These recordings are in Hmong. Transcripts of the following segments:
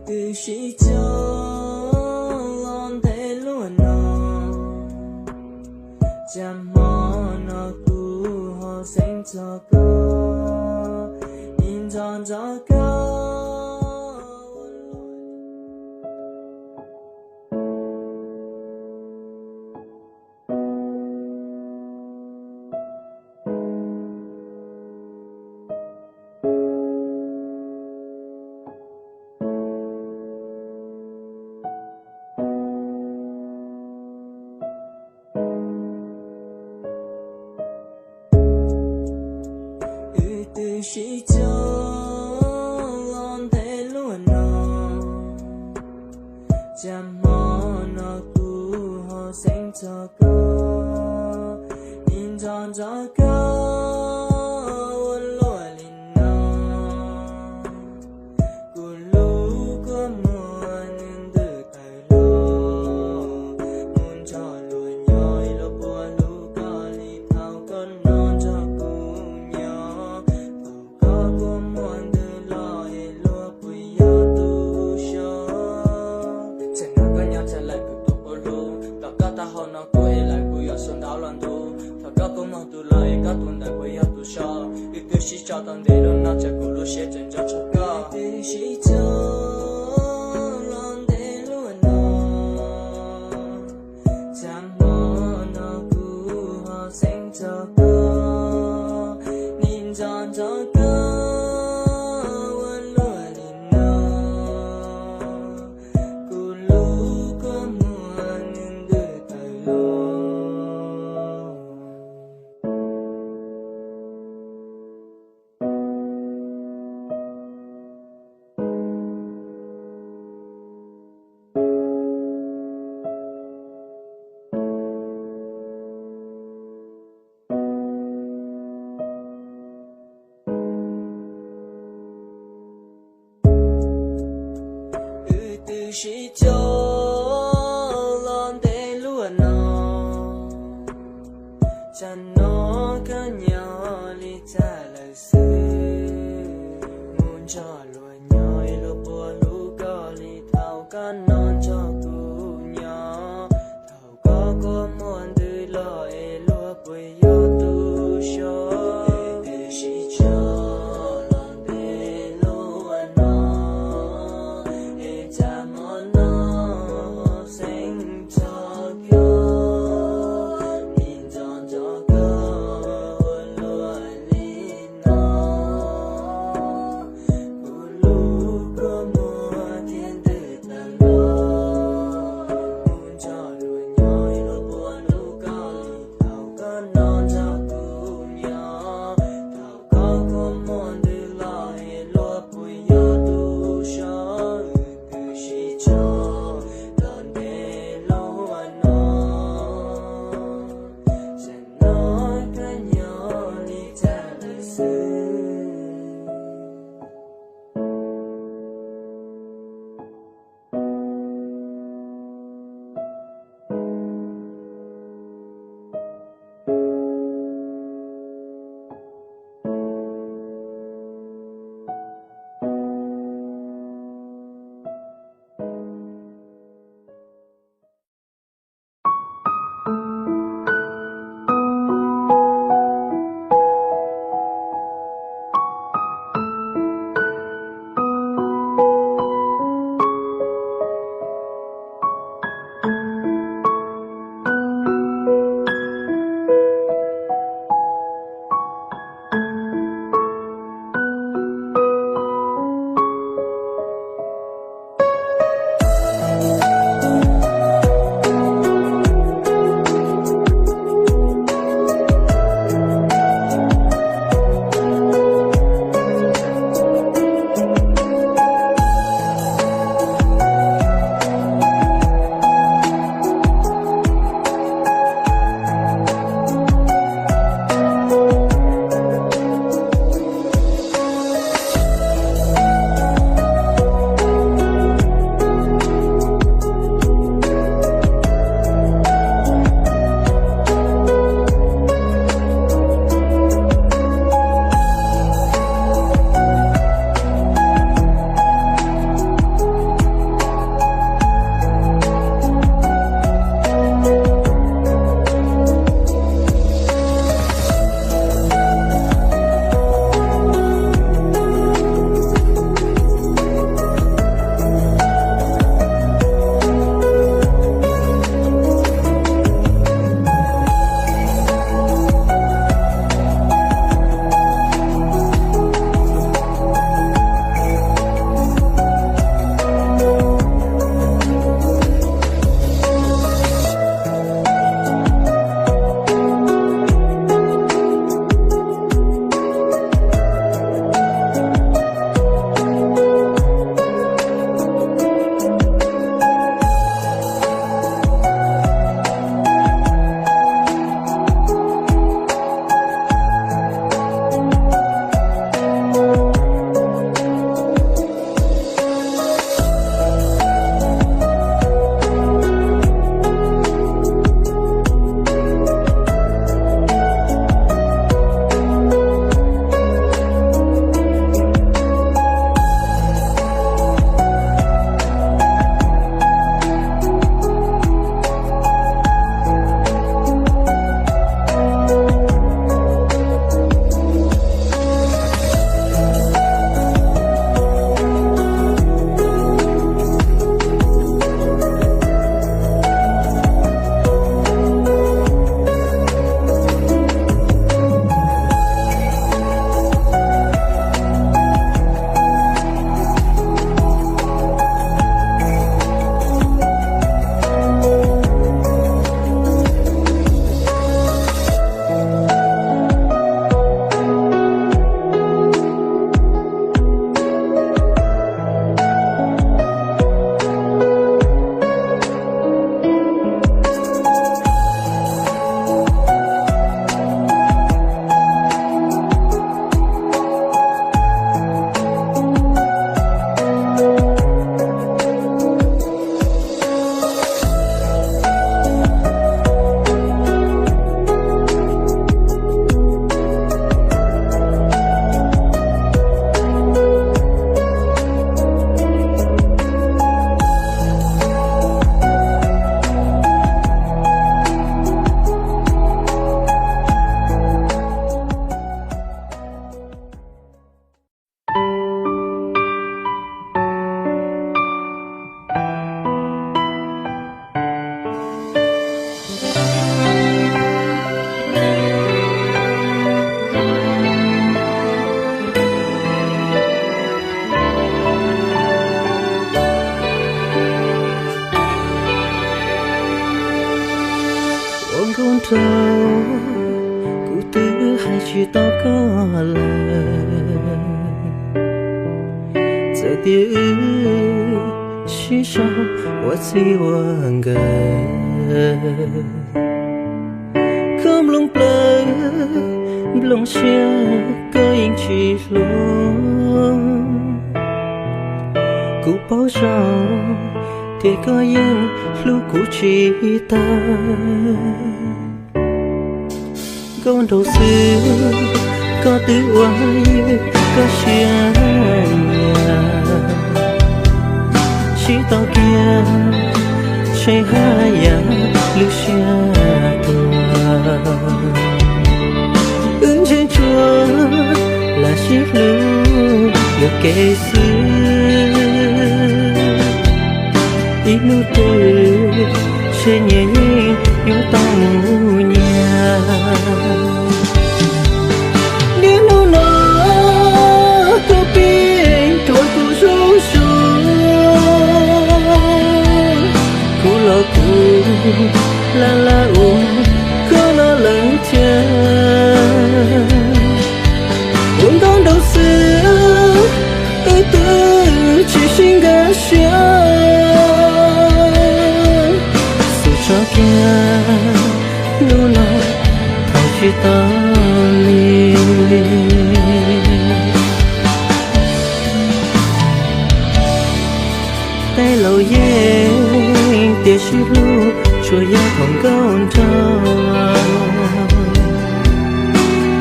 Twb sib cog los ntev luaj no, cas hmo no kuv ho xeeb txog koj, nim ntxov ntxov koj. Wb twb sib cog los ntev luaj no, cas hmo no kuv ho xeeb txog koj, nim ntxov ntxov koj ua luaj li no. Kuv lub kua muag nws ntws tawm los, mus nrog luag nyob ib luag puas hlub koj li thaum koj no nrog kuv nyob. Thaum koj kua muag ntws los es luag puas yog tus so? Txawm hnov koj nyob txawv lawm kuv tus puas hlub, tos koj taub hau no kuv es lawm kuv yuav xua ntaub los ntub. Thaum koj kua muag ntws los es koj tus ntawd puas yog tus so? Wb twb sib cog tau ntev luaj no, cas kuv lub siab tseem nco tshaj koj. Twb sib cog los ntev luaj no, cas hmo no kuv ho xeeb txog koj, nim ntxov ntxov koj ua luaj li no. Kuv lub kua muag nws ntws tawm los. Wb twb sib cog los ntev luaj no, cas no koj nyob li tag lawm xwb. Mus nrog luag nyob ib luag puas hlub koj li thaum koj no nrog kuv nyob. Thaum koj kua muag ntws los es luag puas yog tus so? Twb sib cog los ntev luaj no, es cas hmo no Txaus, kuv twb hais tsis tau koj lawm. Txawm tias wb sib sau ua txij ua nkawm, koj nplooj plawv nplooj siab koj yeej tsis hlub. Kuv paub zoo tias koj yeej hlub kuv tsis tag. Nkauj nraug xwb, koj twb ua ywg koj siab nyiam, sib tau kiag tsheej haj yam lub siab tuag. Wb ntshe tsuas lam sib hlub yuam kev xwb, ib hnub twg ntshe nyias yeej yuav tau mus nyias. Niaj hnub no koj pib rhuav kuv zoo zoo, kuv los kuv laj laj ua koj no lawm thiab. Ua nkauj nraug xwb, wb twb tsis sib nkag siab, xub tso kiag hnub no thaum tsis tau li. Tej laus yeej tias sib hlub tsuas yog thaum nkauj nraug,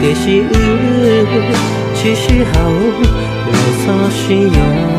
tiam sis wb tsis sib haum los txhob sib yuam.